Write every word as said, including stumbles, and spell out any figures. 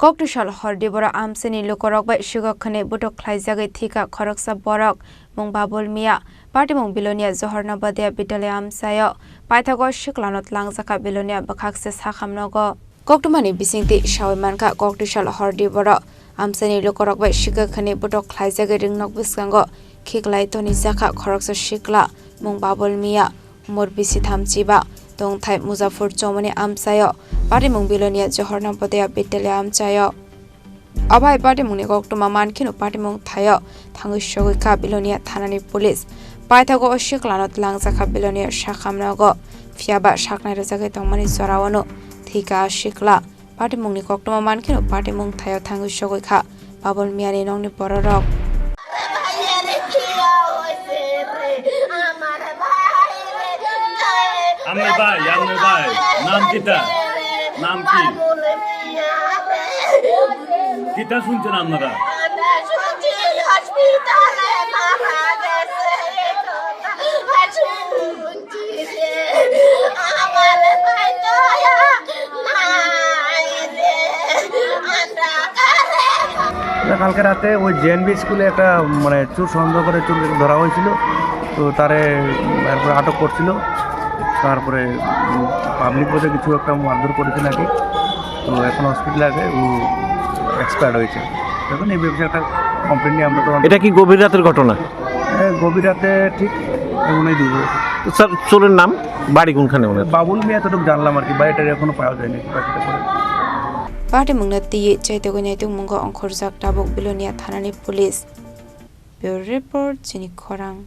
Koktwsal Hordi borok amchaini lukurok bai swkak khwnwi butok khlaijagwi thwikha khoroksa borok, mung Babul Miya, patimung Bilonia Johor Navodaya Vidyalaya amchaio. Paithago siklano tlangjakha Bilonia bwkhakse sakham nogo. Koktwmani bisingtwi sawi mankha, Koktwsal Hordi borok amchaini lukurok bai swkak khwnwi butok khlaijagwi ringnok bwskango khiklai tonijakha khoroksa sikla, mung Babul Miya, umor bisi tham chiba, tongthai Muzafur Chomoni amchaio, patimung Bilonia Johor Navodaya Vidyalaya amchaio. Abai patimungni koktwma mankheno patimung thaio thangwi sogwi kha Bilonia thanani police. Paithago o siklano tlangjakha Bilonia sakham nogo, phiyaba saknai rwjagwi tongmani joraono thwikha a sikla. Patimungni koktwma mankheno patimung thaio thangwi sogwi kha Babul Miyani nokni bororok. আমার ভাই, আমার ভাই, নাম কিতা? নাম কি? কিতা শুনছেন আপনারা? আমরা শুনছি হসপিটালে মারা গেছে, এই কথা শুনছি রে। আমার ভাই তো নাই রে। আমরা কারে এটা কালকে রাতে ওই জেএনভি স্কুলে একটা, মানে, চুর সন্দেহ করে চুর ধরা হয়েছিল, তো তারে এরপরে আটক করছিল। তারপরে, উম, পাবলিক বোধহয় কিছু একটা মারধর করেছে নাকি, তো এখন হসপিটালে আছে, ও এক্সপায়ার্ড হয়েছে। এখন এই বিষয়ে একটা কমপ্লেন নিয়ে আমরা তো এটা কি গভীর রাতের ঘটনা? হ্যাঁ, গভীর রাতে ঠিক এমনই দিব। তো স্যার, চোরের নাম, বাড়ি কোনখানে ওনার? বাবুল মিয়া এতটুকু জানলাম আর কি, বাড়িটা এখনো পাওয়া যায়নি, বাকিটা পরে। Patimungno twiwi chaitogwi naitukmungo ongkhorjak tabuk Bilonia thanani police. Bureau report, chini khorang.